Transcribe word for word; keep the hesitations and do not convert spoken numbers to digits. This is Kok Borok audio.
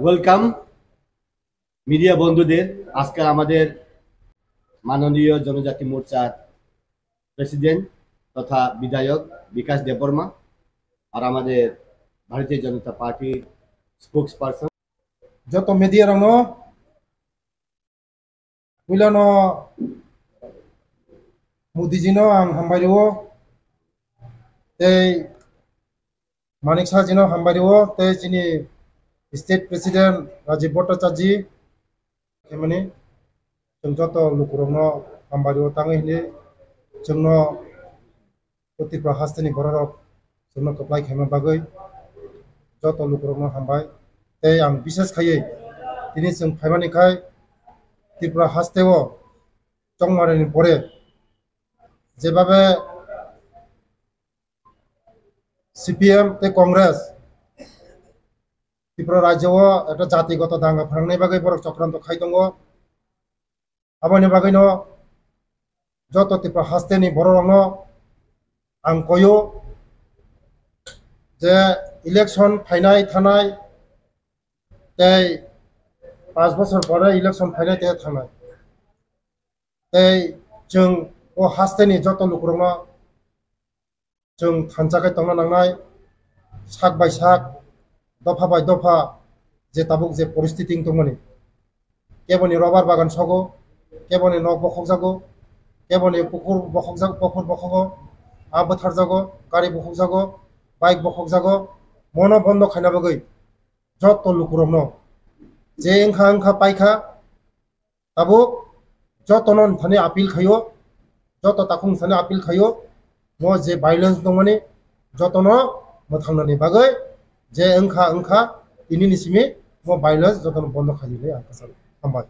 Welcome media বন্ধুদের। আজকে আমাদের মাননীয় জনজাতি মোর্চার প্রেসিডেন্ট তথা বিধায়ক বিকাশ দেববর্মা আর আমাদের ভারতীয় জনতা পার্টির spokes person. Joto media rokno puilano Modiji no ang hambai rwo, tei Manik Saha ji no hambai rwo, tei chini state president Rajiv Bhattacharya ji himani chwng joto lukurokno hambai rwo tangwi hwnwi chwngno o Tripura hasteni bororok chwngno kwplai khaima bagwi joto lukurokno hambai. Tei ang bishes khaiwi tini chwng phaimani khai Tripura hasteo chongmarani pore jebabe C P M tei Congress Tripura rajyo o ekta jatigoto danga phrwngnai bagwi borok chokranto khai tongo. Aboni bagwino joto Tripura hasteni bororokno ang koyo je election phainai thanai tei panch bochor pore election phainai tei thanai. Tei chwng o hasteni joto lukurokno chwng thansa khe tongna nangnai, sak bai sak, dopha bai dopha je tabuk je poristiti wng tongmani. Keboni robar bagan sogo, keboni nok bokhokjago, keboni pukur bokhokjak-, pukur bokhogo, ha bwtharjago, gari bokhokjago, bike bokhokjago, mono bondo khaina bagwi joto lukurokno je wngkha wngkha paikha, tabuk jotono thani appeal khaio, joto takhuk thani appeal khaio, mo je violence tongmani jotono mwthangnani bagwi je wngkha wngkha tini ni simi mo violence jotono bondo khainani ang kwcharo. Hambai.